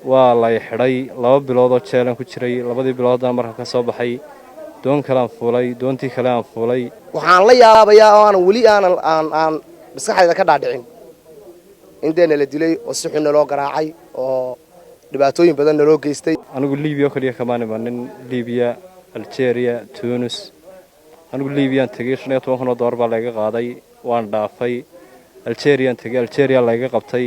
Waa lay xidhay, 2 biloodoo jeelan ku jiray. 2dii bilood haddana markaan ka soo baxay, doon kale aan fuulay, doontii kale aan fuulay. Waxaan la yaabayaa oo aanan weli aanan aan aan maskaxdayda ka dhaadhicin in dee nala dilay oo si xun naloo garaacay oo dhibaatooyin badan naloo geystay. Anigu Libiya oo kaliya kamaan imanin, Libiya, Algeria, Tunis. Anigu Libiyaan tegey, $15,000 baa layga qaaday, waan dhaafay. Algeriaan tegey, Algeria layga qabtay,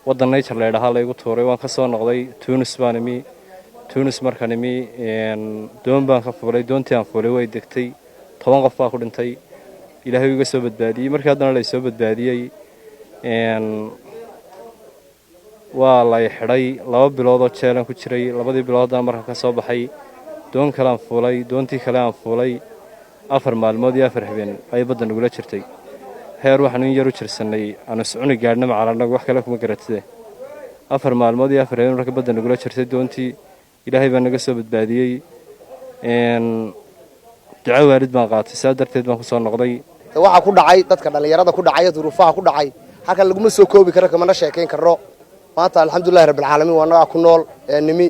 waddan Niger laydhahaa laygu tuuray, waan ka soo noqday. Tunis baan imi. Tunis markaan imi, doon baan ka fuulay. Doontii aan fuulay way degtay, 10 qof baa ku dhintay. Ilaahay iga soo badbaadiyey. Markii haddana lay soo badbaadiyey, waa lay xidhay, 2 biloodoo jeelan ku jiray. 2dii bilood haddana markaan ka soo baxay, doon kale aan fuulay, doontii kale aan fuulay, 4 maalmood iyo 4 habeen ayay badda nagula jirtay. Heer waxaanu in yar u jirsannay aanu iscuni gaadhna macal annagu, wax kale kuma garatide. 4 maalmood iyo 4 habeen marka badda nagula jirtay doontii, Ilaahay baa naga soo badbaadiyey. Duco waalid baan qaatay, saa darteed baan ku soo noqday. Waxaa ku dhacay dadka dhallinyarada ku dhacay, duruufaha ku dhacay, halkan laguma soo koobi karo, kamana sheekayn karno. Maanta alxamdulilahi rabbilcaalamiin, waa nagaa ku nool nimi.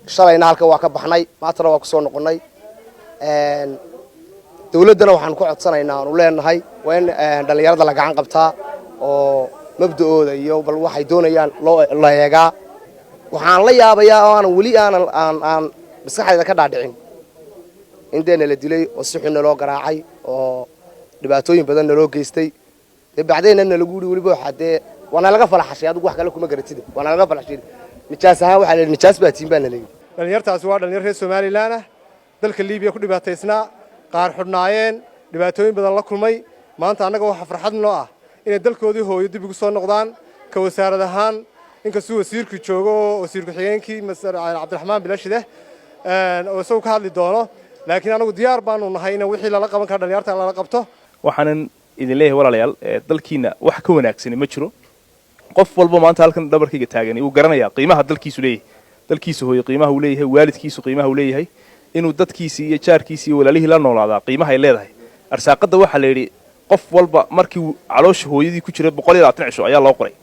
Shalayna halkan waa ka baxnay, maantana waa kusoo noqonnay. Dawladdana waxaan ku codsanaynaa, aanu leenahay, waa in dhallinyarada la gacan qabtaa oo mabda'ooda iyo bal waxay doonayaan loo la eegaa. Waxaan la yaabayaa oo aanan weli aanan aan aan maskaxdayda ka dhaadhicin in dee nala dilay oo si xun naloo garaacay oo dhibaatooyin badan naloo geystay. Dee bacdeenna nalagu yidhi weliba waxaa dee waana laga falaxashay. Adigu wax kale kuma garatide, waana laga falaxshay nijaas ahaan. Waxaa la yidhi nijaas baa tiin baa nala yidhi. Dhallinyartaasi waa dhalinyar reer Somaliland ah, dalka Liibiya ku dhibaataysnaa, qaar xidhnaayeen, dhibaatooyin badan la kulmay. Maanta annaga waxaa farxad noo ah inay dalkoodii hooyo dib ugu soo noqdaan. Ka wasaarad ahaan, inkastuu wasiirku joogo oo wasiir ku-xigeenkii, Mister Cabdiraxmaan Bilashide, oo isagu ka hadli doono, laakiin anagu diyaar baanu nahay in wixii lala qaban kara dhalinyarta lala qabto. Waxaanan idin leeyahay, walaalayaal, dalkiina wax ka wanaagsani ma jiro. Qof walba maanta halkan dhabarkayga taagani wuu garanayaa qiimaha dalkiisu leeyahay, dalkiisa hooyo qiimaha uu leeyahay, waalidkiisu qiimaha uu leeyahay, inuu dadkiisii iyo jaarkiisii iyo walaalihii la noolaadaa qiimaha ay leedahay. Arsaaqadda waxaa la yidhi qof walba markii caloosha hooyadii ku jiray 120 cisho ayaa loo qoray.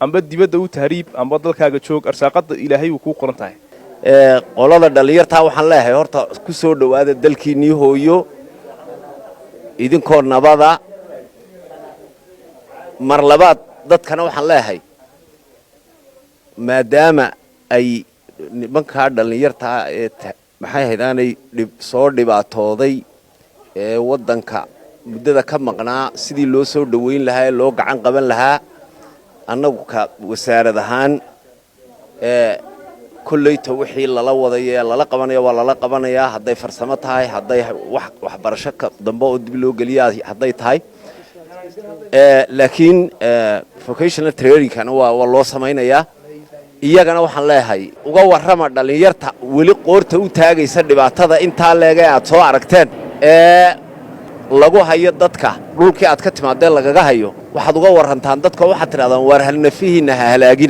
Amba dibadda u tahriib, amba dalkaaga joog, arsaaqadda Ilaahay wuu kuu qoran tahay. Qolada dhallinyartaa waxaan leeyahay, horta ku soo dhowaada dalkiinnii hooyo idinkoo nabada. Mar labaad dadkana waxaan leeyahay, maadaama ay nimankaa dhallinyartaa ee maxay ahayd aanay soo dhibaatooday ee waddanka muddada ka maqnaa, sidii loo soo dhowayn lahaa ee loo gacan qaban lahaa, annagu ka wasaarad ahaan ee kollayta wixii lala wadayo ee lala qabanaya waa lala qabanayaa, hadday farsamo tahay, hadday wax waxbarasho ka dambe oo dib loo geliya hadday tahay. Laakiin vocational trainingkana waa loo samaynayaa iyagana. Waxaan leeyahay, uga warrama dhallinyarta weli qoorta u taagaysa dhibaatada intaa leega aad soo aragteen ee lagu hayo dadka dhulkii aad ka timaadeen lagaga hayo. Waxaad uga warrantaan dadka, waxaad tidhahdaan, waar halnafihiinna ha halaagina.